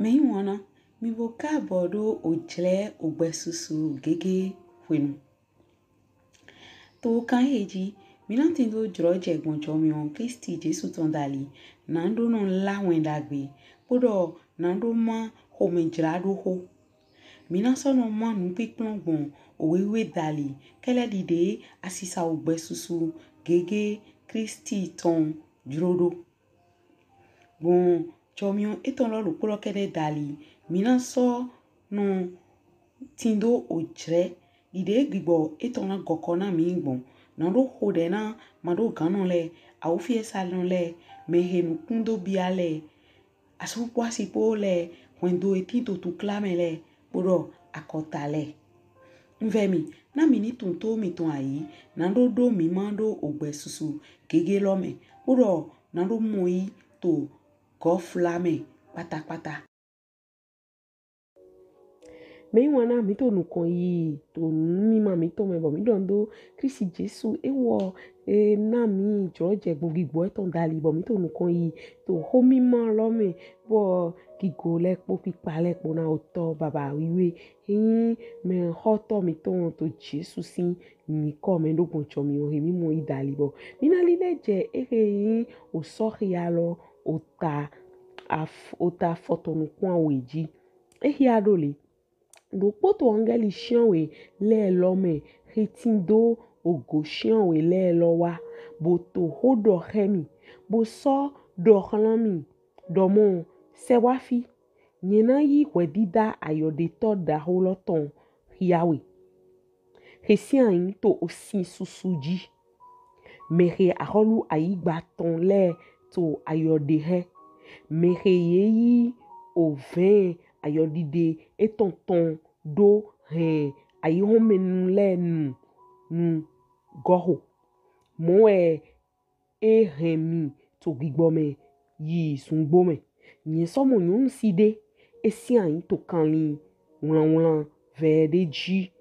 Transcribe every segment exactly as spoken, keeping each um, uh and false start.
Mɛyiwanna, mì bo kaabɔ ɖo ojlɛ ogbɛsusu gege hwenu. To kan ehe ji, mí na tindo jlɔjɛ gbɔn jɔmiɔn Klisti Jesu tɔn dali, naɖo nɔ lá wɛn ɖagbe, kpoɖɔ naɖo má xomɛjlaɖoxo. Mí na sɔ nɔ má nupinplɔn gbɔn owe wiwe dali, kɛlɛ ɖiɖe asisa ogbɛsusu gege Klisti tɔn jlo ɖo. Gbɔn jɔmiɔn etɔn lɔ ɖokpo lɔ kɛɖɛ dali, mí na sɔ nɔ tindo ojlɛ ɖiɖe gbigbɔ etɔn na gɔkɔ na mí gbɔn. Naɖo xoɖɛ na maɖoganɔ lɛ, awufiɛsanɔ lɛ, mɛhe nukun do bia lɛ, asu kpo asi kpo lɛ, hwɛndo he tin to tukla mɛ lɛ, kpoɖɔ akɔta lɛ. Un vɛ mì, na mì ni tunwun to mìtɔn ayi, naɖo ɖo mí ma ɖo ogbɛsusu gege lɔ mɛ, kpoɖɔ naɖo mɔyi to gɔfla mɛ kpatakpata. Mɛyiwanna, mí to nukɔn yi to numima mítɔn mɛ bɔ mí ɖɔ do Klisti Jesu ewɔ e na mí jlɔjɛ gbɔn gbigbɔ etɔn dali bɔ mí to nukɔn yi to xomima lɔ mɛ, bɔ gigo lɛ kpo kpikpa lɛ kpo na Otɔ baba wiwe he yin mɛxɔtɔ mítɔn to Jesu sin nyikɔ mɛ ɖo gbɔn jɔmiɔn he mí mɔyi dali bɔ mí na lilɛ jɛ ehe yin Osɔxia lɔ ota af-, ota fɔtɔn nukun awe ji. Exia ɖo le. Ɖokpo to angɛli shiɔnwe lɛ lɔ mɛ he tindo ogo shiɔnwe lɛ lɔ wa, bo to xo ɖɔ xɛ mì, bo sɔ ɖɔ xlan mì ɖɔ mɔ, sɛ wa fi, nyɛ na yi hwɛdida ayɔɖetɔ ɖaxo lɔ tɔn xia we, he sinai to osin susu ji, mɛhe axɔlu ayigba tɔn lɛ to ayɔɖe hɛ, mɛhe ye yi ovɛn ayɔɖiɖe etɔn tɔn ɖo hɛn ayihɔnmɛnu lɛ nu nu gɔxo. Mɔ wɛ e hɛn mì to gbigbɔ mɛ yi zungbo mɛ. Nyɛ sɔ mɔ nyɔnusi ɖe, e sinai to kanlin wlanwlan vɛ ɖe ji,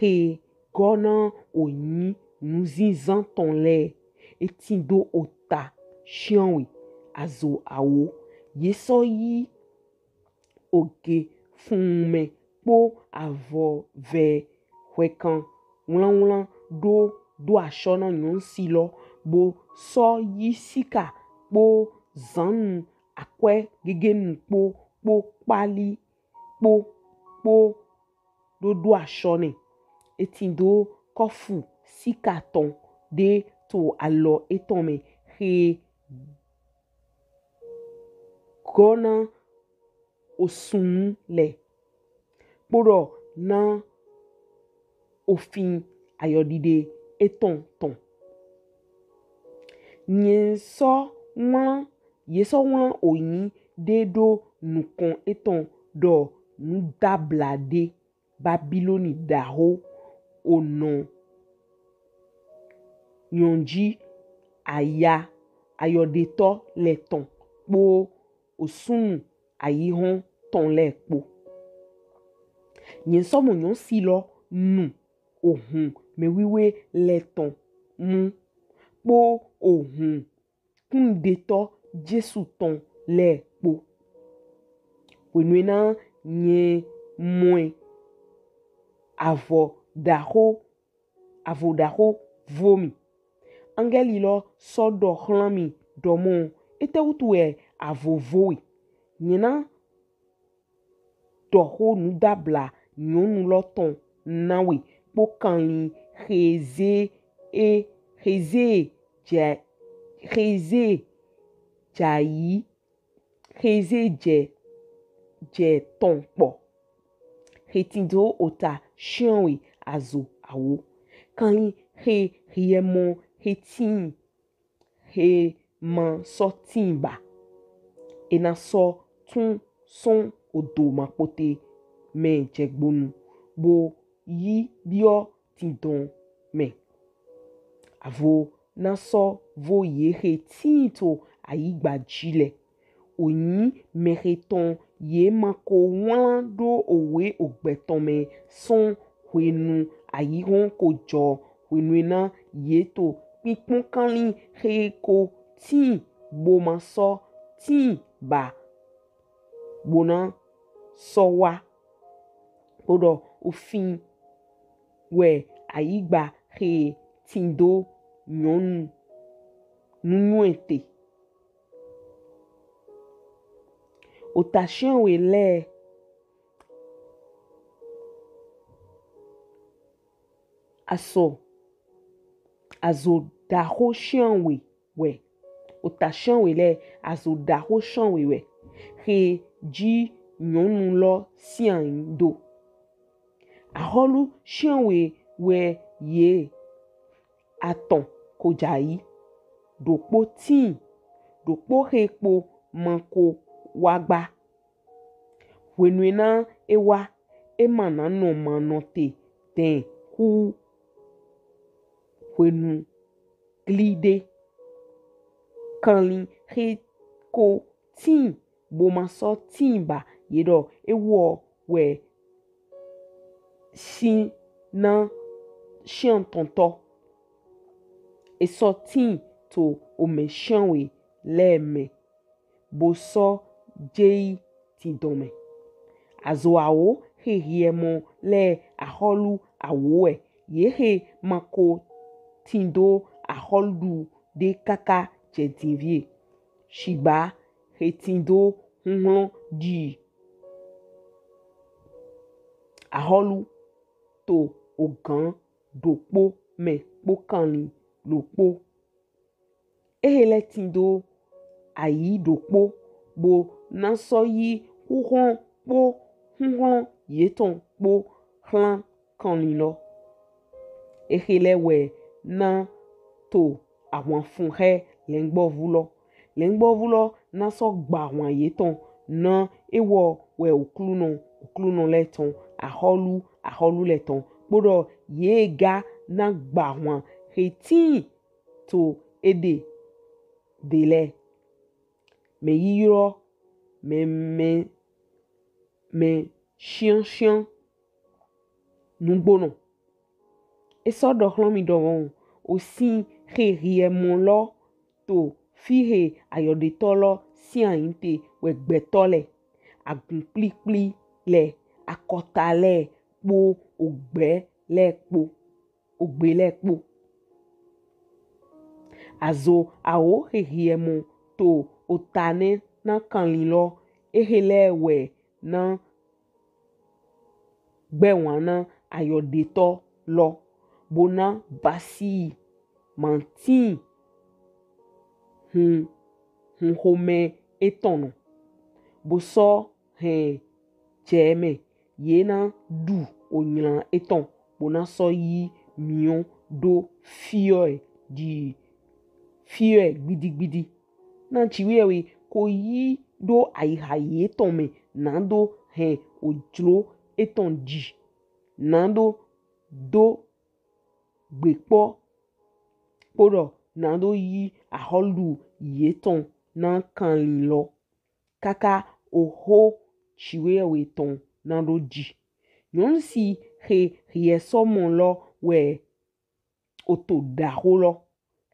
he gɔ na oyin nuzinzan tɔn lɛ. E tindo ota shiɔnwe azo awo. Ye sɔ yi oge fun mɛ kpo avɔ vɛ hwɛkan wlanwlan ɖo do ashɔ na nyɔnusi lɔ, bo sɔ yi sika kpo zannu akwɛ gegenu kpo kpo kpali kpo kpo ɖo do ashɔ nɛ. E tindo kɔfu sika tɔn ɖe to alɔ etɔn mɛ he gɔ na osunnu lɛ, kpoɖɔ na ofin ayɔɖiɖe etɔn tɔn. Nyɛ sɔ wlan, ye sɔ wlan oyin ɖe ɖo nukɔn etɔn ɖɔ nudabla ɖe Babiloni ɖaxo onɔ nyɔnji aya ayɔɖetɔ lɛ tɔn kpo osunnu ayihɔn tɔn lɛ kpo. Nyɛ sɔ mɔ nyɔnusi lɔ nu ohun mɛwiwe lɛ tɔn mu kpo ohun kunnuɖetɔ Jesu tɔn lɛ kpo. Hwenu e na nyɛ mɔ ɛ, avɔ ɖaxo, avo ɖaxo vo mi. Angɛli lɔ sɔ ɖɔ xlan mi ɖɔ mɔ, etɛwutu wɛ avo vo we? Nyɛ na ɖɔ xo nudabla nyɔnu lɔ tɔn na we kpo kanlin xeze e xeze jɛ xeze jɛ ayi xeze jɛ jɛ tɔn kpɔ. Xe tindo ota shiɔnwe azo awo. Kanlin xe hiɛ mɔ xe tin xe ma sɔ tin ba. E na sɔ tun sɔn odo makpote mɛ jɛgbonu bo yi biɔ dindɔn mɛ. Avo na sɔ vo ye xe tin to ayigba ji lɛ. Oyin mɛxe tɔn ye ma ko wlan ɖo owe ogbɛ tɔn mɛ sɔn hwenu ayihɔn ko jɔ, hwenu e na ye to kpinkpɔn kanlin xe ko tin bo ma sɔ tin ba bo na sɔ wa. Kpoɖɔ ofin wɛ ayigba xe tindo nyɔnu nunywɛ te. Ota shianwe lɛ asɔ azo ɖaxo shianwe wɛ. Ota shianwe lɛ azo ɖaxo shianwe wɛ. Xe ji nyɔnu lɔ sian do. Axɔlu shianwe wɛ ye atɔn ko jai. Ɖokpo tin, ɖokpo xe kpo ma ko wa gba. Hwenu e na e wa, e ma na nɔ ma nɔ te dɛn xu hwenu gli ɖe. Kanlin xe ko tin bo ma sɔ tin ba ye ɖɔ ewɔ wɛ sin na shiantɔntɔ. E sɔ tin to omɛ shianwe lɛ mɛ bo sɔ jei dindɔn mɛ. Azo awo xe hiɛ mɔ lɛ axɔlu awo wɛ, ye xe ma ko tindo axɔluɖu ɖe kaka jɛ dinvie. Shigba xe tindo huhlɔn ɖi axɔlu to ogan ɖokpo mɛ kpo kanlin ɖokpo. Exe lɛ tindo ayi ɖokpo bo na sɔ yi huhlɔn kpo huhlɔn yetɔn kpo xlan kanlin lɔ. Exe lɛ wɛ na to ahwanfun xɛ lɛngbɔvu lɔ. Lɛngbɔvu lɔ na sɔ gba ahwan yetɔn na ewɔ wɛ Oklunɔ oklunɔ lɛ tɔn, axɔlu axɔlu lɛ tɔn, kpoɖɔ ye ga na gba ahwan xe tin to eɖe de lɛ. Mɛ yiylɔ mɛ mɛ mɛ shianshian nugbonɔ. E sɔ ɖɔ xlɔ mi ɖɔ osin xe hiɛ mɔ lɔ to fi xe ayɔɖetɔ lɔ sian ayi te wɛ gbɛtɔ lɛ, agun kplikpli lɛ, akɔta lɛ kpo ogbɛ lɛ kpo, ogbe lɛ kpo. Azo awo xe hiɛ mɔ to ota nɛ na kanlin lɔ, exe lɛ wɛ na gbɛwanna ayɔɖetɔ lɔ, bo na basi i ma tin hun hun xomɛ etɔn nɔ, bo sɔ hɛn jɛ mɛ, ye na ɖu onylan etɔn, bo na sɔ yi miɔn ɖo fiɔ ɛ ɖi fiɔ ɛ gbidigbidi. Na Jiwheyɛwhe ko yi ɖo ayixa yetɔn mɛ, nado hɛn ojlo etɔn ɖi, nado do gbekpɔ kpoɖɔ nado yi axɔluɖu yetɔn na kanlin lɔ, kaka oxo Jiwheyɛwhe tɔn nado ɖi. Nyɔnu si xe hiɛ sɔ mɔ lɔ wɛ oto ɖaxo lɔ,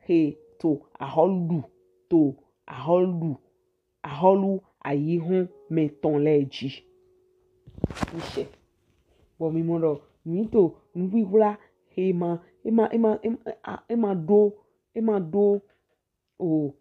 xe to axɔluɖu to axɔluɖu axɔlu ayihɔn mɛtɔn lɛ ji. Nishɛ. Bɔ mi mɔ ɖɔ mi to nuxixla xe ma e ma e ma e ma a- e ma ɖo e ma ɖo o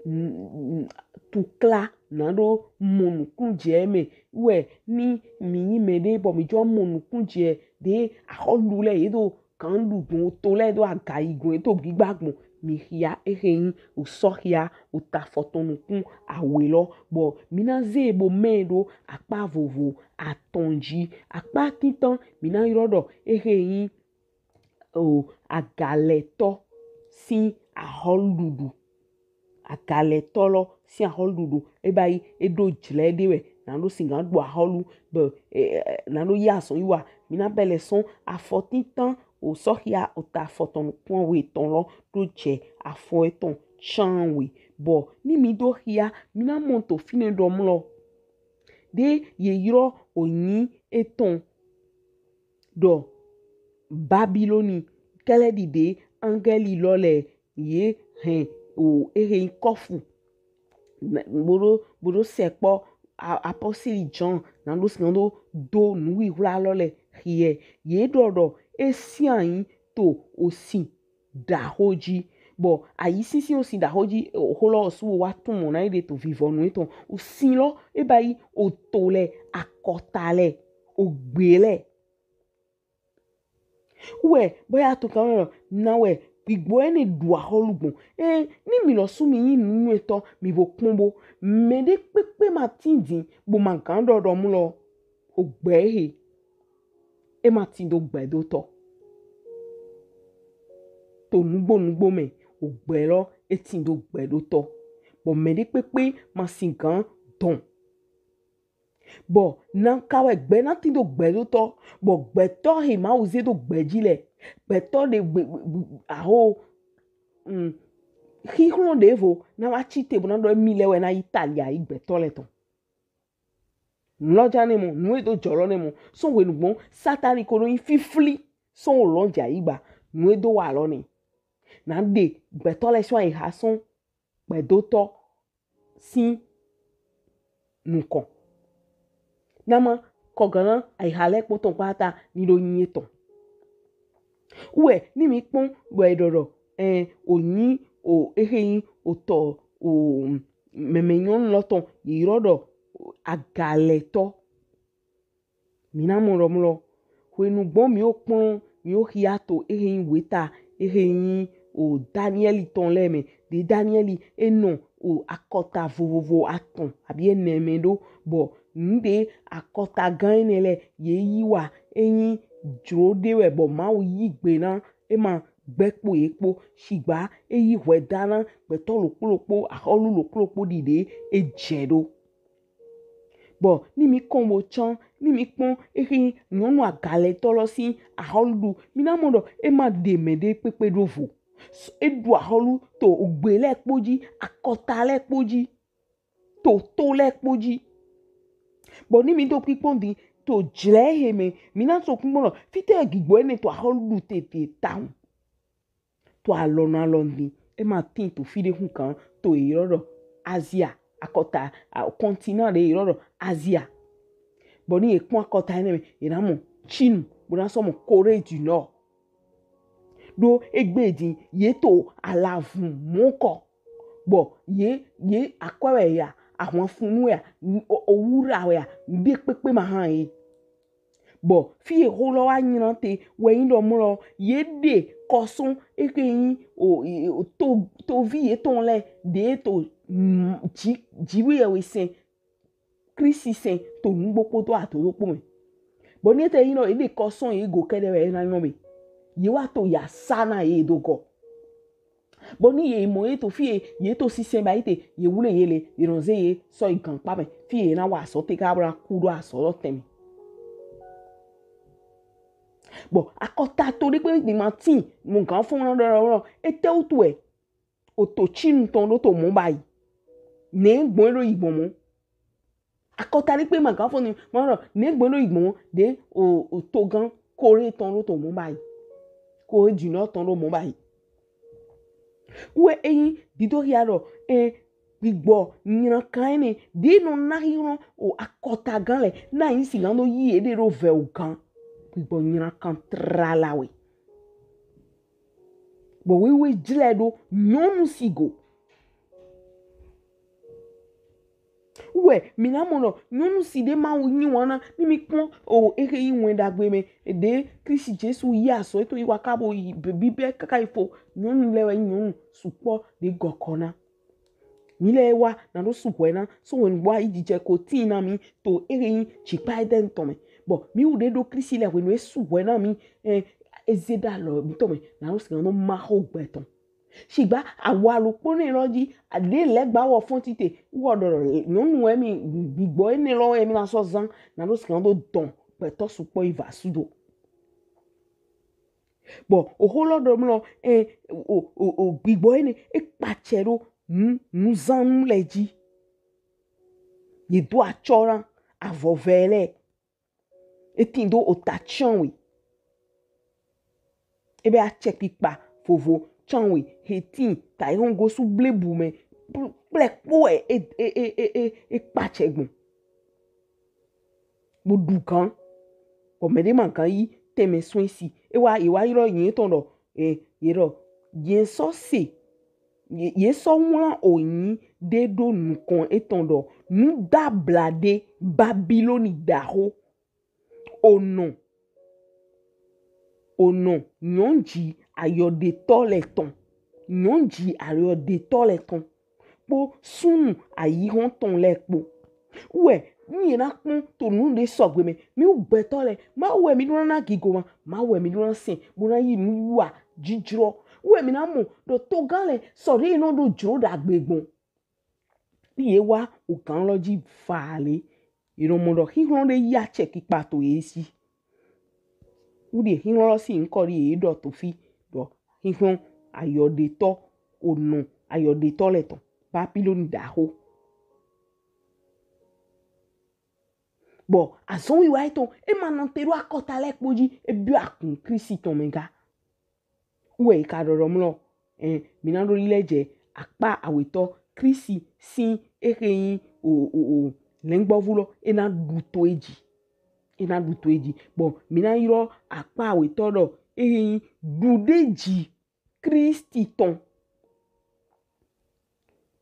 n- n- tukla nado mɔ nukun jɛ mɛ wɛ ni mi nyi mɛ ɖe bɔ mi jɔ mɔ nukun jɛ ɖe axɔlu lɛ ye do kan ɖu gbɔn to lɛ do aga yi gbɔn to gbigba gbɔn mi xia exe nyi o sɔ xia o ta fɔtɔn nukun awe lɔ bɔ mi na ze bo mɛ ɖo akpa vovo atɔn ji. Akpa tintan mi na yrɔ ɖɔ exe nyi o agalɛtɔ sin axɔluɖuɖu. Agalɛtɔ lɔ sin axɔluɖuɖu e ba yi e ɖo jlɛ ɖe wɛ na ɖo sigan ɖu axɔlu be e, e, na ɖo yi azɔn yi wa mi na bɛ lɛ sɔn afɔ tintan o sɔ xia o ta afɔ tɔn nukun awe tɔn lɔ ɖo jɛ afɔ etɔn can we bɔ ni mi do xia mi na mɔ to finɛ ɖɔ mlɔ ɖe ye yrɔ o nyi etɔn ɖɔ Babiloni kɛlɛ ɖiɖe angɛli lɔ lɛ ye hɛn o ehe nyi kɔfu boɖo boɖo sɛkpɔ apɔsili John na ɖo sigan ɖo do nuwiwla lɔ lɛ hiɛ ye ɖɔ ɖɔ e sian anyi to osin ɖaxo ji. Bɔ ayi sinsin osin ɖaxo ji, oxo lɔ osu wo wa tun mɔ na yi ɖe to vivɔnu etɔn. Osin lɔ e ba yi oto lɛ, akɔta lɛ, ogbe lɛ. Wɛ bɔ ya to kan lɔ na wɛ gbigbɔ enɛ ɖu axɔlu gbɔn. Ɛ ni mi lɔ su mi nyi nunywɛtɔ, mi bo kpɔn bo, mɛ ɖe kpekpe ma tin din bo ma gan ɖɔ ɖɔ mu lɔ, ogbɛ ehe e ma tin do gbɛdotɔ. To nugbo nugbo mɛ, ogbɛ lɔ e tin do gbɛdotɔ. Bɔ mɛ ɖe kpekpe ma sin gan dɔn. Bɔ na ka wɛ gbɛ na tin do gbɛdotɔ, bɔ gbɛtɔ he Mawu ze do gbɛ ji lɛ, gbɛtɔ ɖe gbe, gbe, gbe, aho, mm, xixlɔn ɖevo na wa ci te bo na ɖɔ emi lɛ wɛ na yi tali ayi gbɛtɔ lɛ tɔn. Nu lɔ ja nɛ mɔ, nu e do jɔ lɔ nɛ mɔ, sɔn hwenu gbɔn Satani ko ɖo nyi fifli sɔn wo lɔn jɛ ayigba, nu e do wa lɔ nɛ. Na ɖe gbɛtɔ lɛ sɔn ayiha sɔn gbɛdotɔ sin nukɔn. Na ma kɔgan na ayiha lɛ kpo tɔn kpata ni ɖo nyi etɔn. Wɛ ni mi kpɔn bɔ e ɖɔ ɖɔ, ɛ, o nyi o ehe nyi otɔ o mɛmɛ nyɔnu lɔ tɔn ye yrɔ ɖɔ agalɛtɔ. Mi na mɔ ɖɔ mlɔ hwenu gbɔn mi wo kplɔn mi wo xia to ehe nyi weta ehe nyi o Daniɛli tɔn lɛ mɛ. Ɖe Daniɛli e nɔ o akɔta vovovo atɔn abi enɛ mɛ ɖo, bɔ nu ɖe akɔta gan enɛ lɛ ye yi wa e nyi jlo ɖe wɛ bɔ Mawu yi gbe na e ma gbɛ kpo ye kpo, shigba e yi hwɛ da na gbɛtɔ lokpo lokpo, axɔlu lokpo lokpo ɖi ɖe e jɛ ɖo. Bɔ ni mi kɔn bo can, ni mi kpɔn ehe nyɔnu agalɛtɔ lɔ sin axɔlu ɖu, mi na mɔ ɖɔ e ma ɖe mɛ ɖe kpekpe ɖo vo. E ɖu axɔlu to ogbe lɛ kpo ji, akɔta lɛ kpo ji, to to lɛ kpo ji. Bɔ ni mi do kpikpɔn din to jlɛ he mɛ, mi na to kpikpɔn ɖɔ fitɛ gbigbɔ enɛ to axɔlu ɖu tete tawun. To alɔnu alɔnu din, e ma tin to fi ɖe hun kan to e yrɔ ɖɔ Azia, akɔta, a, continent ɖe e yrɔ ɖɔ Azia. Bɔ ni e kpɔn akɔta enɛ mɛ, e na mɔ Chine, bo na sɔ mɔ Corée du Nord. Ɖo egbe din ye to alavun mɔkɔ, bɔ ye, ye akwɛ wɛ ya, ahwanfunu wɛ ya, o, owura wɛ ya, nuɖe kpekpe ma han ye. Bɔ fi ye xo lɔ wa nyina te wɛ nyi ɖɔ mlɔ ye ɖe kɔsɔn eke nyi o, o to, tovi yetɔn lɛ ɖe to, mm, ji, ji wi yɛ we sɛn Kristi sɛn to nugbo kpodo adodo kpo mɛ. Bɔ ni ete nyi nɔ ye ɖe kɔsɔn ye go kɛɖɛ wɛ na nyɔ mɛ. Ye wa to ya sa na ye do gɔ. Bɔ ni ye mɔ ye to fi ye, ye to sisɛn ba yi te, ye wule ye le, ye nɔ ze ye sɔ yi gankpa mɛ fi ye na wa azɔn te ka bo na ku ɖo azɔn lɔ tɛnmɛ. Bɔ akɔta to ɖe kpe ni ma tin mo gan fɔn na ɖɔ ɖɔ etɛ wutu wɛ o to Chine tɔn ɖo to mɔ ba yi. Nɛ gbɔn ɖo yi gbɔn mɔ. Akɔta ɖe kpe ma gan fɔn ni ma ɖɔ nɛ gbɔn ɖo yi gbɔn mɔ ɖe o, o to gan Corée tɔn ɖo to mɔ ba yi. Corée du Nord tɔn ɖo mɔ ba yi. Wɛ e nyi dido hia ɖɔ e gbigbɔ nyina kan enɛ ɖe nɔ na hihɔn o akɔta gan lɛ na yi si gan do yi e ɖe ɖo vɛ o gan. Gbigbɔ nyina kan trala wɛ. Bɔ wewe jlɛ ɖo nyɔnu si go. Wɛ mi na mɔ nɔ nyɔnu si ɖe Mawu nyi wana ni mi kpɔn o ehe yi wɛn ɖagbe mɛ ɖe Kristi Jesu yi asɔ eto yi wa ka bo yi bibɛ kaka yi fo nyɔnu lɛ wɛ nyɔnu sukpɔ ɖe gɔkɔ na. Mi lɛ wa na ɖo suhwɛ na so wɛn gbɔ ayi jijɛ ko tin na mi to ehe yi jikpa Edɛn tɔn mɛ. Bɔ mi wu ɖe ɖo Kristi lɛ hwenu e suhwɛ na mi, ɛ, eze ɖa lɔ mi tɔn mɛ na ɖo sika no ma xo gbɛ tɔn. Shigba awa lokpo nɛ lɔ ji aɖe lɛ gba wɔ fɔn tite wɔ ɖɔ nyɔnu wɛ mi gbigbɔ enɛ lɔ wɛ mi na sɔ zan na ɖo sika do dɔn gbɛtɔ sukpɔ yi va sudo. Bɔ oxo lɔ ɖɔ mlɔ ɛ o o o gbigbɔ enɛ e kpatsɛ ɖo nu nuzannu lɛ ji. Ye do atsɔ na avɔvɛ lɛ. E tin do ota cianwe. E bɛ acɛkpikpa vovo cianwe he tin ta yi hɔn gosu blebu mɛ kple kpo e e e e e e kpatsɛ gbɔn. bo ɖu gan. Bɔ mɛ ɖe ma gan yi tɛmɛ sɔn si. E wa, e wa yrɔ yin tɔn ɖɔ, e, ye ɖɔ, ye sɔ se, ye, ye sɔ wlan oyin ɖe ɖo nukɔn etɔn ɖɔ, nu dabla ɖe, Babiloni ɖaxo. Onɔ, onɔ, nyɔnji ayɔɖetɔ lɛ tɔn, nyɔnji ayɔɖetɔ lɛ tɔn kpo sunnu ayihɔn tɔn lɛ kpo. Wɛ, ni ye na kpɔn to nu ɖe sɔgbe mɛ, mi wu gbɛtɔ lɛ, Mawu wɛ mi ɖo na na gigo ma, Mawu wɛ mi ɖo na sɛn, bo na yi nu wa jijlɔ. Wɛ mi na mɔ ɖɔ togan lɛ sɔ ɖe ye nɔ ɖo jlo ɖagbe gbɔn. Ni ye wa ogan lɔ ji vale, ye nɔ mɔ ɖɔ xixlɔn ɖe yi acɛ kikpa to ye si. Wu ɖi xixlɔn lɔ si nkɔ ɖi ye ɖɔ to fi ɖɔ xixlɔn ayɔɖetɔ, onɔ ayɔɖetɔ lɛ tɔn, Babiloni ɖaxo. Bɔ azɔn wiwa etɔn, e ma nɔte ɖo akɔta lɛ kpo ji, e biɔ akun Klisti tɔn mɛ ga. Wɛ e ka ɖɔ ɖɔ mlɔ, ɛn, mi na ɖo lilɛ jɛ akpa awetɔ Klisti sin exe yin o, o, o, lɛngbɔvu lɔ, e na ɖu to e ji. E na ɖu to e ji. Bɔ mi na yrɔ akpa awetɔ ɖɔ exe yin ɖuɖeji Klisti tɔn.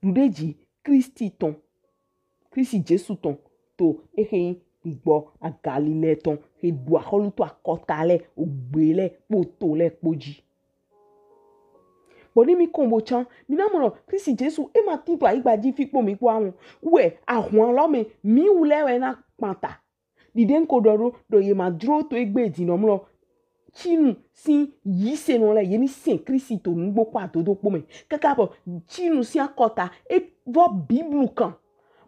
Ɖuɖeji Klisti tɔn, Klisti Jesu tɔn, to exe yin gbigbɔ agalilɛ tɔn, xe ɖu axɔlu to akɔta lɛ, ogbe lɛ kpo to lɛ kpo ji. Bɔ ni mi kɔn bo can, mi na mɔ ɖɔ Klisti Jesu e ma tin to ayigba ji fi kpo mi kpo awɔn. Wɛ ahwan lɔ mɛ, mi wu lɛ wɛ na kpanta. Ɖiɖe n ko ɖɔ ɖo ɖɔ ye ma jlo to egbe din nɔ mlɔ. Cinu sin yisenɔ lɛ, ye ni sɛn Klisti to nugbo kpo adodo kpo mɛ. Kaka bɔ Cinu sin akɔta e vɔ Biblu kan.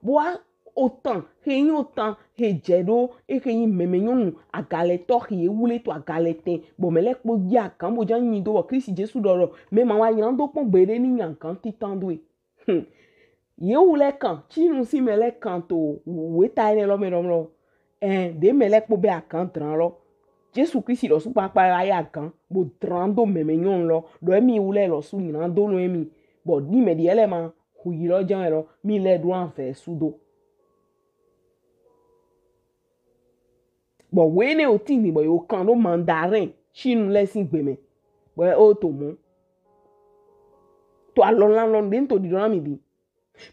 Bɔ a otan, xe yin otan, xe jɛ ɖo, exe yin mɛmɛ nyɔnu agalɛtɔ xe ye wle to agalɛtɛn. Bɔ mɛ lɛ kpo ji agan bo jan nyi do bɔ Klisti Jesu ɖɔ ɖɔ mɛ ma wa ylan do kpɔn gbeɖe ni nya gan titan do e. Hmm. Yewu lɛ kan, Cinu sin mɛ lɛ kan to weta enɛ lɔ mɛ ɖɔ mlɔ. Ɛn, ɖe mɛ lɛ kpo bɛ agan dlan lɔ. Jesu Klisti ɖɔ sukpakpa ya agan, bo dlan do mɛmɛ nyɔnu lɔ, ɖɔ emi wu lɛ lɔ su nylan do nɔ emi. Bɔ ni mɛ ɖi lɛ ma hu yi lɔ jan lɔ, mi lɛ ɖo avɛ su do. Bɔ wɛ nɛ o tin ni bɔ yo kan ɖo mandarin Cinu lɛ sin gbe mɛ. Bɔ o to mɔ. To alɔ lan lɔ ɖe n to ɖiɖɔ na mi ɖi.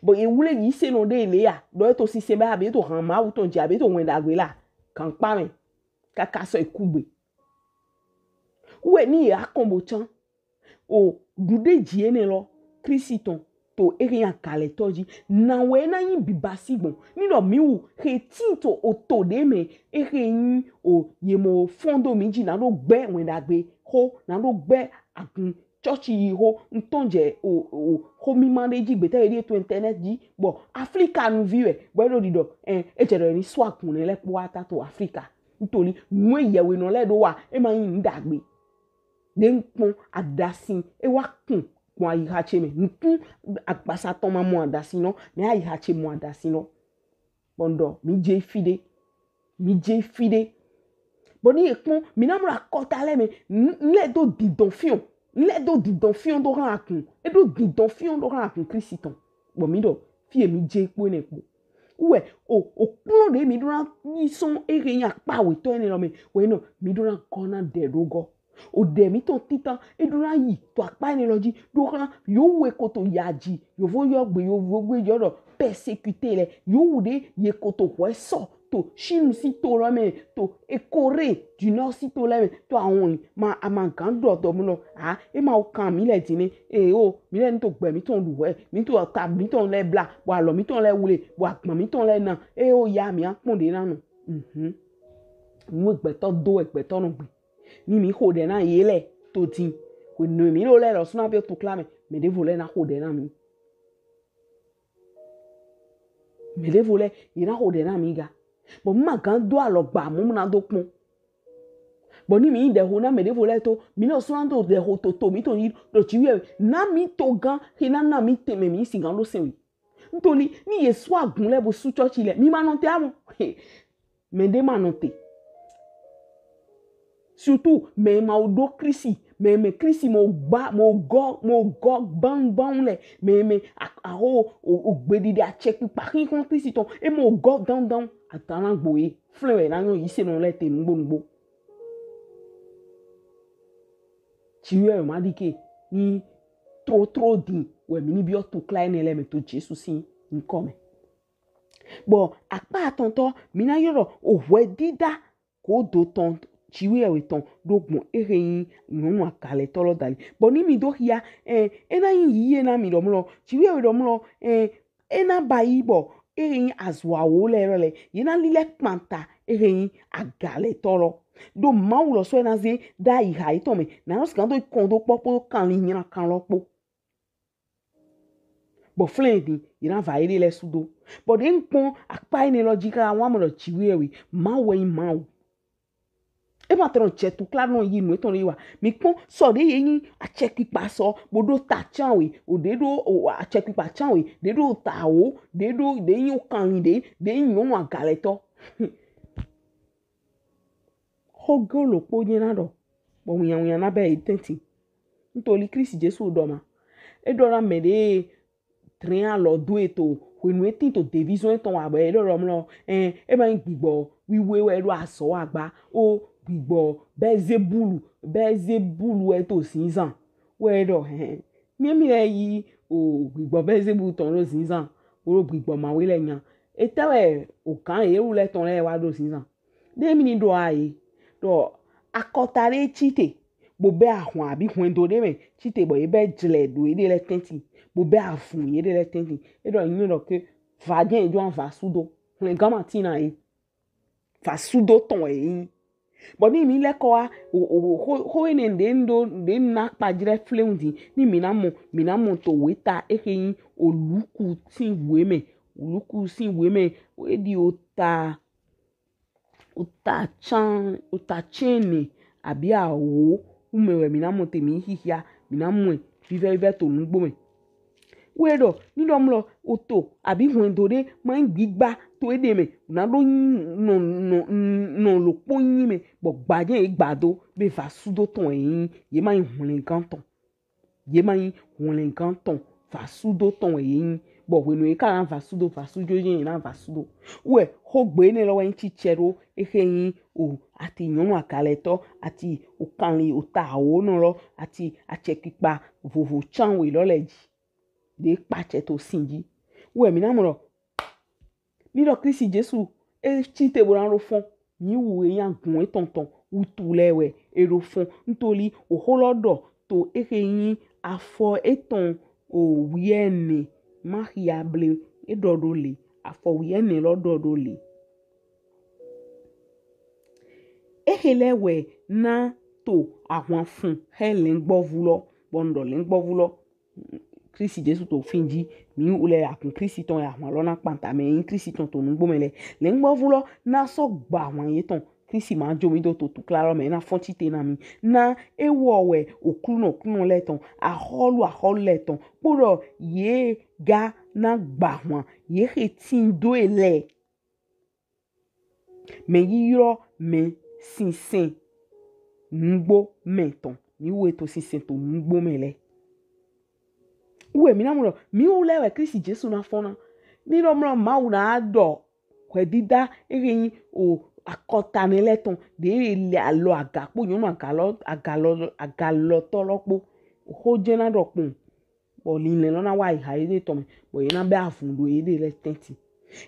Bɔ ye wle yisenɔ ɖe le ya, ɖɔ e to sise bɛ abi e to han Mawu tɔn ji abi e to wɛn ɖagbe la, kan kpa mɛ. Kaka sɔ e ku gbe. Wɛ ni ye akɔn bo can. O ɖuɖeji enɛ lɔ, Klisti tɔn, to exe yin agalɛtɔ ji. Na wɛ e na yin bibasi gbɔn. Ni ɖɔ mi wu xe tin to oto ɖe mɛ, exe yin o ye mɔ fɔn do mi ji na ɖo gbɛ wɛn ɖagbe xo, na ɖo gbɛ agun cɔci yi xo, n tɔn jɛ o, o, xo mima ɖe ji gbeta ye ɖie to internet ji. Bɔ Aflika nuvi wɛ, bɔ e ɖo ɖiɖɔ, ɛn, e jɛ ɖɔ ni sɔ agun nɛ lɛ kpo wa ta to Aflika. Ntoli, nu e yɛwenɔ lɛ ɖo wa, e ma yin nu ɖagbe. Ɖe n kpɔn adasin e wa kun gbɔn ayiha ce mɛ. Nukun agbasa tɔn ma mɔ adasin lɔ, mɛ ayiha ce mɔ adasin lɔ. Bɔ n ɖɔ mi je fi ɖe, mi je fi ɖe. Bɔ ni ye kpɔn, mi na mlɔ akɔta lɛ mɛ, n lɛ do didɔn fiɔn, n lɛ do didɔn fiɔn do hlan akun, e ɖo didɔn fiɔn do hlan akun Klisti tɔn. Bɔ mi ɖɔ fi ye mi je kpo enɛ kpo. Wɛ o, o kplɔn ɖe mi ɖo na yi sɔn exe yin akpa awetɔ enɛ lɔ mɛ, wɛ nɔ mi ɖo na gɔ na ɖɛ ɖo gɔ. O ɖɛ mitɔn titan e ɖo na yi to akpa enɛ lɔ ji ɖo hlan yowu e ko to yaji, yovo yɔ gbe, yovo gbe yɔ ɖɔ persécuté lɛ, yowu ɖe ye ko to hwɛ sɔ to Chine si to lɔ mɛ, to e Corée du Nord si to lɛ mɛ, to awɔn ma amagan ɖɔ dɔ mu nɔ a e ma wo kan mi lɛ din nɛ e o mi lɛ n to gbɛ mitɔn ɖu hwɛ mi to ta mitɔn lɛ bla bɔ alɔ mitɔn lɛ wle bɔ agban mitɔn lɛ na e o ya mi akpɔn ɖe na nɔ. Mhm. Nu egbɛtɔ do egbɛtɔ nɔ gbe. Ni mi xo ɖɛ na ye lɛ to din. Hwenu mi ɖo lɛ lɔsu na biɔ tukla mɛ, mɛ ɖevo lɛ na xo ɖɛ na mi. Mɛ ɖevo lɛ ye na xo ɖɛ na mi ga. Bɔ mi ma gan do alɔgba mɔ mu na do kpɔn. Bɔ ni mi yi ɖɛ xo na mɛ ɖevo lɛ to, mi lɔsu na do ɖɛ xo to to mitɔn yi ɖo ci wiɛ na mi to gan xe na na mi tɛnmɛ mi sigan ɖo sɛn wi. Ntoli ni ye sɔ agun lɛ bo su cɔci lɛ mi ma nɔte amɔ. Mɛ ɖe ma nɔte. Surtout mɛ ma wo ɖo Klisti, mɛ mɛ Klisti mɔ gba mɔ gɔ mɔ gɔ bangban lɛ, mɛ mɛ aho o gbeɖiɖe acɛkpikpa xixɔn Klisti tɔn e mɔ gɔ dandan. Ata na gbo ye, flɛn wɛ na nyɔ yisenɔ lɛ te nugbo nugbo. Ci wɛ ma ɖi ke ni trotro din wɛ mi ni biɔ tukla enɛ lɛ mɛ to Jesu sin nyikɔ mɛ. Bɔ akpa atɔntɔ mi na ylɔ ohwɛdida kodo tɔn ci wɛ wɛ tɔn ɖo gbɔn ehe nyi nyɔnu agalɛtɔ lɔ dali. Bɔ ni mi do xia, ɛ, e na nyi yiye na mi ɖɔ mlɔ, ci wɛ wɛ ɖɔ mlɔ, ɛ, e na ba yi bɔ ehe nyi azuawo lɛ lɔ lɛ, ye na lilɛ kpanta ehe nyi agalɛtɔ lɔ. Ɖo Mawu lɔ sɔ e na ze ɖo ayiha yetɔn mɛ, na nɔ sigan do kɔn do kpɔ kpodo kanlin nylankan lɔ kpo. Bɔ flɛn din, ye na va yeɖe lɛ sudo. Bɔ ɖe n kpɔn akpa enɛ lɔ ji kaka wa mɔ ɖɔ ci wɛ wɛ, Mawu wɛ nyi Mawu. E ma tlɔn jɛ tukla nɔ yi nu etɔn ɖe wa. Mi kpɔn sɔ ɖe ye nyi acɛkpikpa sɔ, bo ɖo ta can we, o ɖe ɖo o acɛkpikpa can we, ɖe ɖo ta wo, ɖe ɖo ɖe nyi o kanlin ɖe, ɖe nyi nyɔnu agalɛtɔ. Xogo lokpo nye na ɖɔ, bɔ winyawinya na bɛ yi tɛnti. Ntoli Kristi Jesu ɖɔ ma. E ɖɔ na mɛ ɖe drɛn alɔ do e to hwenu e tin to devizɔn etɔn wa bɔ e ɖɔ ɖɔ mlɔ, ɛ, e ma nyi gbigbɔ wiwe wɛ e ɖo azɔ wa gba o, gbigbɔ Bɛlzebulu, Bɛlzebulu wɛ to zinzan wɛ e ɖɔ hɛn. Mi mi lɛ yi o gbigbɔ Bɛlzebulu tɔn ɖo zinzan, o ɖo gbigbɔ mawe lɛ nya. Etɛ wɛ o gan yewu lɛ tɔn lɛ wa ɖo zinzan. Ɖe mi ni ɖɔ a ye ɖɔ akɔta ɖe ci te bo bɛ ahwan abi hwɛndo ɖe mɛ ci te bɔ ye bɛ jlɛ ɖo yeɖe lɛ tɛnti bo bɛ avun yeɖe lɛ tɛnti. E ɖɔ nyi ɖɔ ke va jɛn e jɔ va sudo. Hwlɛngan ma tin na ye. Va sudo tɔn wɛ ye nyi. Bɔ ni mi lɛ kɔ wa o o o xo xo enɛ ɖe n ɖo ɖe n na kpajlɛ flɛn din ni mi na mɔ mi na mɔ to weta ehe nyi o Luku sin we mɛ. Luku sin we mɛ e ɖi o ta o ta can o ta cɛnɛ abi awo wu mɛ wɛ mi na mɔ te mi xixia mi na mɔɛ vivɛ vivɛ to nugbo mɛ. Wɛ ɖɔ ni ɖɔ mlɔ o to abi hwɛndo ɖe ma nyi gbigba to eɖe mɛ na ɖo nyi nɔ nɔ nɔ lokpo nyi mɛ bɔ gbajɛ e gba do be va sudo tɔn e nyi ye ma nyi hwlɛngan tɔn. Ye ma nyi hwlɛngan tɔn, vasudo tɔn wɛ ye nyi. Bɔ hwenu ye ka na vasudo, vasudo ye na vasudo. Wɛ xogbe enɛ lɔ wɛ nyi cicɛ ɖo ehe nyi o ati nyɔnu agalɛtɔ, ati o kanlin o ta awonɔ lɔ, ati acɛkpikpa vovo can we lɔ lɛ ji. Ɖe kpacɛ to sin ji. Wɛ mi na mɔ ɖɔ Ni ɖɔ Kristi Jesu e ci te bo na ɖo fɔn. Mi wu e nya gun etɔn tɔn wutu lɛ wɛ e ɖo fɔn. Ntoli oxo lɔ ɖɔ to ehe nyi afɔ etɔn o wiɛnɛ ma xia ble e ɖɔ ɖo le afɔ wiɛnɛ lɔ ɖɔ ɖo le. Ehe lɛ wɛ na to ahwan fun xɛ lɛngbɔvu lɔ bɔ n ɖɔ lɛngbɔvu lɔ Kristi Jesu to fin ji, mi wu lɛ akun Kristi tɔn ya hwan lɔ na kpanta mɛ yin Kristi tɔn to nugbo mɛ lɛ. Lɛngbɔvu lɔ na sɔ gba hwan yetɔn. Kristi ma jo mi do to tukla lɔ mɛ na fɔn ci te na mi. Na ewɔ wɛ oklunɔ oklunɔ lɛ tɔn, axɔlu axɔlu lɛ tɔn, kpoɖɔ ye ga na gba hwan ye he tin do e lɛ. Mɛ yiylɔ mɛ sinsɛn nugbo mɛ tɔn. Mi wu e to sinsɛn to nugbo mɛ lɛ. Wu e mi na mɔ ɖɔ mi wu lɛ wɛ Kristi Jesu na fɔn na. Ni ɖɔ mlɔ Mawu na ɖɔ hwɛdida ehe nyi o akɔta nɛ lɛ tɔn ɖe e le alɔ aga kpo nyɔnu agalɔ agalɔ agalɔtɔ lɔ kpo. Oxo jɛ na ɖɔ kpɔn bɔ linlɛn lɔ na wa yi ha yeɖe tɔn mɛ bɔ ye na bɛ avun ɖo yeɖe lɛ tɛnti.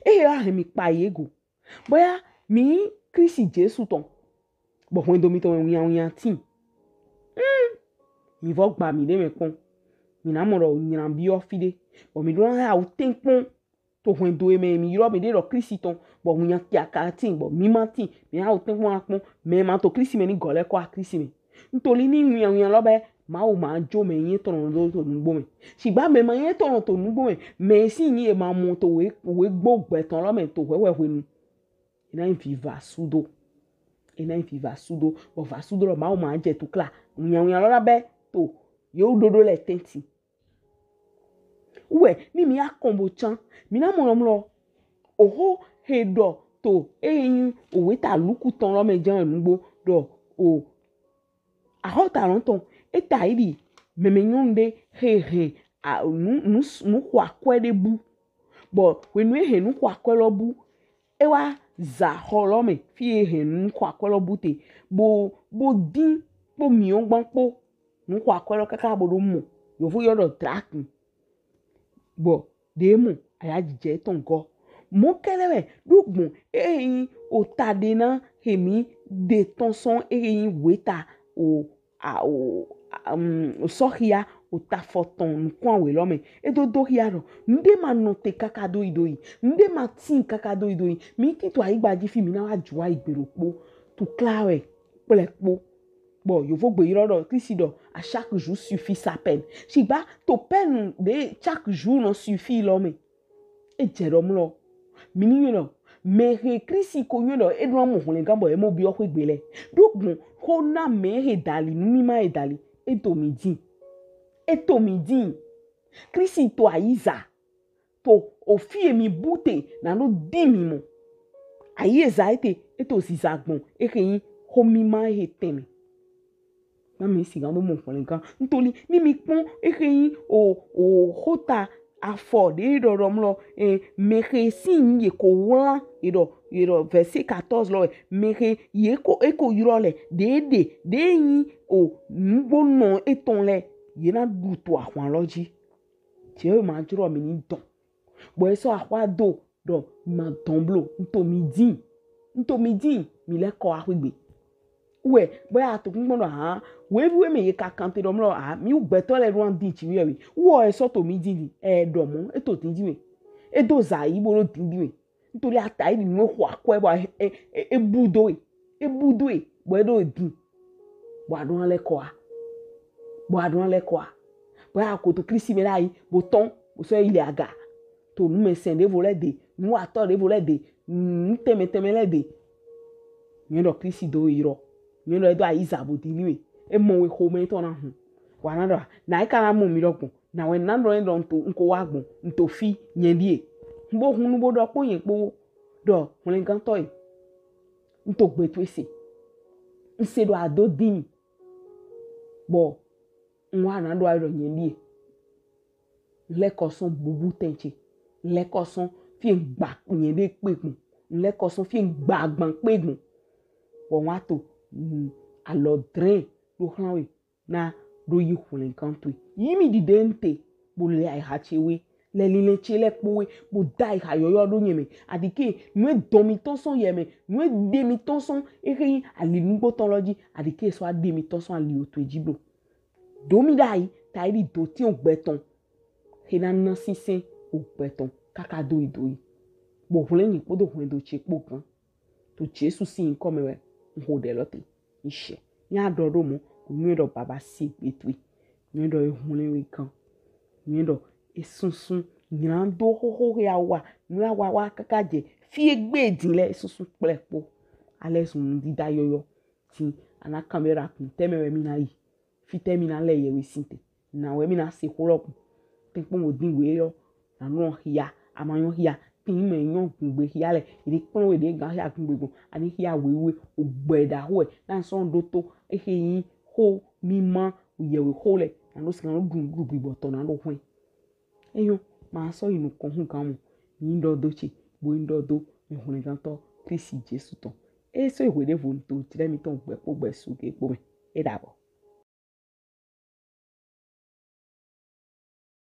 Ehe wa hɛn mi kpa ye go. Boya mi nyi Kristi Jesu tɔn, bɔ hwɛndo mitɔn mɛ winyanwinyan tin. Mm. Mi vɔ gba mi ɖe mɛ kpɔn. Mi na mɔ ɖɔ nylan biɔ fi ɖe. Bɔ mi ɖo na ya wu tɛnkpɔn to hwɛndo e mɛ mi ylɔ mi ɖe ɖɔ Kristi tɔn, bɔ winyan kiaka tin, bɔ mi ma tin. Mi na wu tɛnkpɔn na kpɔn. Mɛ ma to Kristi mɛ ni gɔ lɛ kɔ a Kristi mɛ. Ntoli ni winyanwinyan lɔ bɛ Mawu ma jo mɛ yin etɔn ɖo to nugbo mɛ. Shigba mɛ ma yin etɔn to nugbo mɛ, mɛ si yin e ma mɔ to we we gbo gbɛtɔn lɔ mɛ to hwɛhwɛ hwenu. E na nyi vi vasudo. E na nyi vi vasudo. Bɔ vasudo lɔ Mawu ma jɛ tukla. Winyanwinyan lɔ na bɛ to yewu ɖoɖo lɛ tɛnti. Wɛ ni mi ya kɔn bo can, mi na mɔ lɔ mlɔ. Oxo he ɖɔ to ehe nyi owe ta Luku tɔn lɔ mɛ jɛn nugbo ɖɔ o axɔta lɔ tɔn e ta yi ɖi mɛmɛ nyɔnu ɖe he hɛn a nu nu nu xɔ akwɛ ɖe bu. Bɔ hwenu e hɛn nu xɔ akwɛ lɔ bu, e wa za xɔ lɔ mɛ fi ye hɛn nu xɔ akwɛ lɔ bu te, bo bo din kpo miɔngban kpo nu xɔ akwɛ lɔ kaka bo ɖo mɔ. Yovo yɔ ɖɔ drachme. Bɔ ɖe mɔ aya jijɛ etɔn gɔ. Mɔ kɛlɛ wɛ ɖo gbɔn eyin o ta ɖe na hemi ɖe tɔn sɔn eyin weta o a o um, sɔxia o ta fɔtɔn nukun awe lɔ mɛ. E do do xia ɖɔ nuɖe ma nɔte kaka do yi do yi, nuɖe ma tin kaka do yi do yi. Mi ti to ayigba ji fi mi na wa ju ayi gbe ɖokpo, tukla wɛ kple kpo. Bon, yovo gbe yrɔ ɖɔ Kristi ɖɔ à chaque jour suffit sa peine. Shigba to peine ɖe chaque jour nɔ suffit lɔ mɛ. E jɛ ɖɔ mlɔ. Mi ni nyɔ ɖɔ mɛ he Kristi ko nyɔ ɖɔ e ɖo amɔ hwlɛngan bɔ e mɔ biɔ xwe gbe lɛ. Ɖo gbɔn xo na mɛ he dali nu mi ma he dali. E to mi din. E to mi din. Kristi to ayiza. To ofi emi bu te na ɖo di mi mɔ. Ayi eza ete eto ziza gbɔn exe yin xo mi ma exe tɛnmɛ. Na mi si gan bo mɔ hwlɛngan. Ntoli mi mi kpɔn exe yin o o xota afɔ ɖe ɖɔɖɔ mlɔ e mɛxe sin ye ko wlan ye ɖɔ ye ɖɔ verset quatorze lɔ mɛxe ye ko eko yrɔ lɛ ɖe ɖe ɖe yin o nugbonɔ etɔn lɛ ye na ɖu to ahwan lɔ ji. Jewe ma jrɔ mi ni dɔn. Bɔ e sɔ axwa do ɖɔ ma dɔn blo. Nto mi din. Nto mi din. Mi lɛ kɔ axwegbe. Wɛ bɔ ya to kpɔn ɖɔ ha. Wevi we me ye ka kante ɖɔ mlɔ ha. Mi wu gbɛtɔ lɛ ɖo an din ci wiɛ wi. Wɔ e sɔ to mi din di. E ɖɔ mɔ. E to din din we. E do za yi bo ɖo din din we. Nítorí ata yi nu xɔ akɔe bɔ e e e bu do e e bu do e bɔ e ɖo e dun bɔ aɖo lɛ kɔa bɔ aɖo lɛ kɔa bɔ akoto Kristi mɛ la yi bo tɔn bo sɔ yi le aga to nu mɛ sɛn ɖevo lɛ de nu atɔ ɖevo lɛ de nu tɛmɛ tɛmɛ lɛ de nyɛ ɖɔ Kristi do yi rɔ nyɛ ɖɔ edo ayi zabo di ni we e mɔ we xomɛ tɔ na hun wa na ɖɔ na e ka na mɔ mi ɖɔ gbɔn na wɛ na ɖɔ ne ɖɔ nto nko wa gbɔn nto fi nyɛ ɖie n bo hun nu bo ɖɔ kpo nyɛ kpo ɖɔ hwlɛngantɔ yi n to gbe towe se n se ɖɔ ado di mi bɔ n wa na ɖɔ ayi ɖɔ nyɛ ɖie n lɛ kɔ sɔn bubu tɛn ce n lɛ kɔ sɔn fi n gba nyɛ ɖe kpe gbɔn n lɛ kɔ sɔn fi n gba agban kpe gbɔn bɔ n wa to alɔ drɛn ɖo xlan we na ɖo yi hwlɛngan towe. Yi mi ɖiɖe nte bo le ayiha ce we le linlɛn ce lɛ kpo we bo da ayiha yɔyɔ ɖo nyɛ mɛ. Aɖike nu e dɔn mi tɔn sɔn yɛ mɛ nu e ɖe mi tɔn sɔn exe yin ali nugbo tɔn lɔ ji aɖike sɔ aɖe mi tɔn sɔn ali otoe ji blo. Do mi ɖayi ta yi ɖi do tin ogbɛ tɔn xe na na sinsɛn ogbɛ tɔn kaka do yi do yi. Bo hwlɛn nyɛ kpodo hwɛndo ce kpo gan. To Jesu sin yinkɔ mɛ wɛ n xo ɖɛ lɔ te n shɛ. Nya ɖɔ ɖo mɔ ko nyɛ ɖɔ baba si gbe towe. Nyɛ ɖɔ e hwlɛn we gan. Nyɛ ɖɔ e sunsun nylan do xoxo xe awa nylan wa wa kaka jɛ fi egbe din lɛ e sunsun kplɛ kpo. Ale zun nudida yɔyɔ. Tin ana kan be ra kun tɛmɛ wɛ mi na yi. Fitɛ mi na lɛ yɛ we sin te. Na wɛ mi na se xo lɔ kun. Te kpɔn wo din we yɔ. Na nɔ xia. A ma nyɔ xia. Tin mɛ nyɔ gungbe xia lɛ. Ede kplɔn we de gan xia gungbe gbɔn. Ani xia we we. O gbɛ da xo ɛ. Na sɔn ɖo to. Exe yin xo mi ma yɛ we xo lɛ. Na ɖo sika nɔ ɖu ɖu gbigbɔ tɔ na ɖo hwɛn. Enyɔ ma sɔ yi nukɔn hu gan mɔ. Yin ɖɔ do ce. Bo yin ɖɔ do. Mi hwlɛngantɔ Kristi Jesu tɔn. E sɔ yi hwe ɖevo to jlɛ mi tɔn gbɛ kpo gbɛ su ge kpo mɛ. E ɖabɔ.